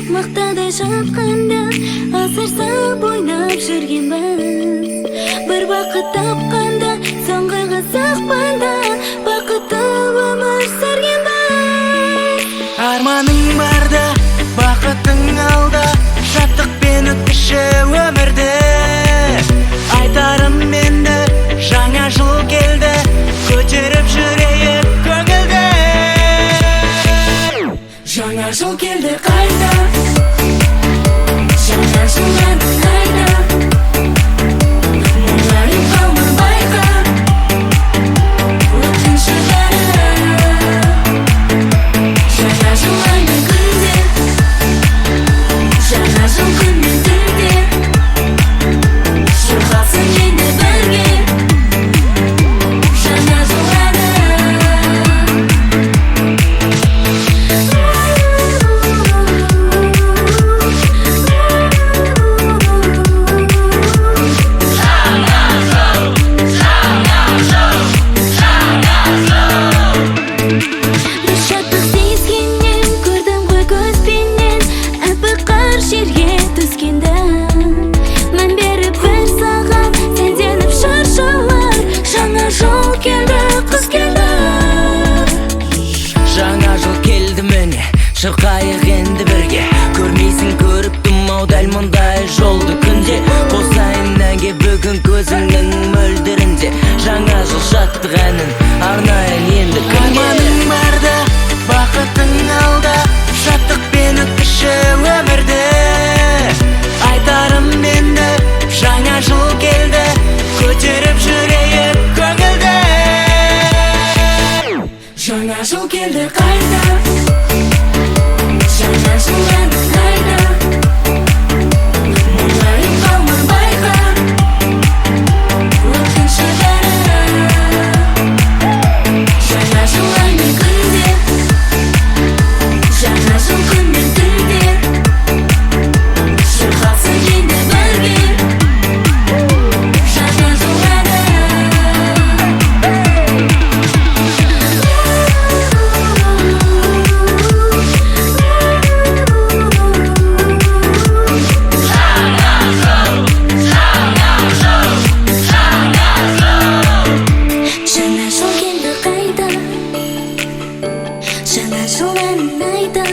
Мақтадай жатқанда асыр сап ойнап жүргенбіз. Бір бақыт тапқанда, соңғы қызықпанда бақытты өмір сүргенбіз. Арманың барда, бақытың алда, шаттықпен өткізші өмірді. Айтарым енді, жаңа жыл келді, көтеріп жүрейік көңілді. Жаңа жыл келді қайта, жаңа жыл әні қайда? Мұңайып қалма, байқа, өткінші бәрі. Жаңа жыл ай мен күнде, жаңа жыл күн мен түнде шырқалсын енді бірге жаңа жыл әні. Бір шаттық сезгеннен, көрдім ғой көзбенен әппақ қар жерге түскенді. Мән беріп бір сағат сәнденіп шыршалар, жаңа жыл келді, қыс келді. Жаңа жыл келді міне, шырқайық енді бірге. Көрмейсің, көріп ау дәл мұндай жолды күнде. Қосайын әнге бүгін көзіңнің мөлдірінде. Жаңа жыл шаттық әнін арнайын енді кімге? Арманың барда, бақытың алда, шаттықпен өткізші өмірді. Айтарым енді, жаңа жыл келді, көтеріп жүрейік көңілді. Жаңа жыл келді қайта, жаңа жыл әні қайда? Мұңайып қалма, байқа, өткінші бәрі. Жаңа жыл ай мен күнде, жаңа жыл күн мен түнде шырқалсын енді бірге жаңа жыл әні. Жаңа жыл келді қайта, жаңа жыл әнін айта.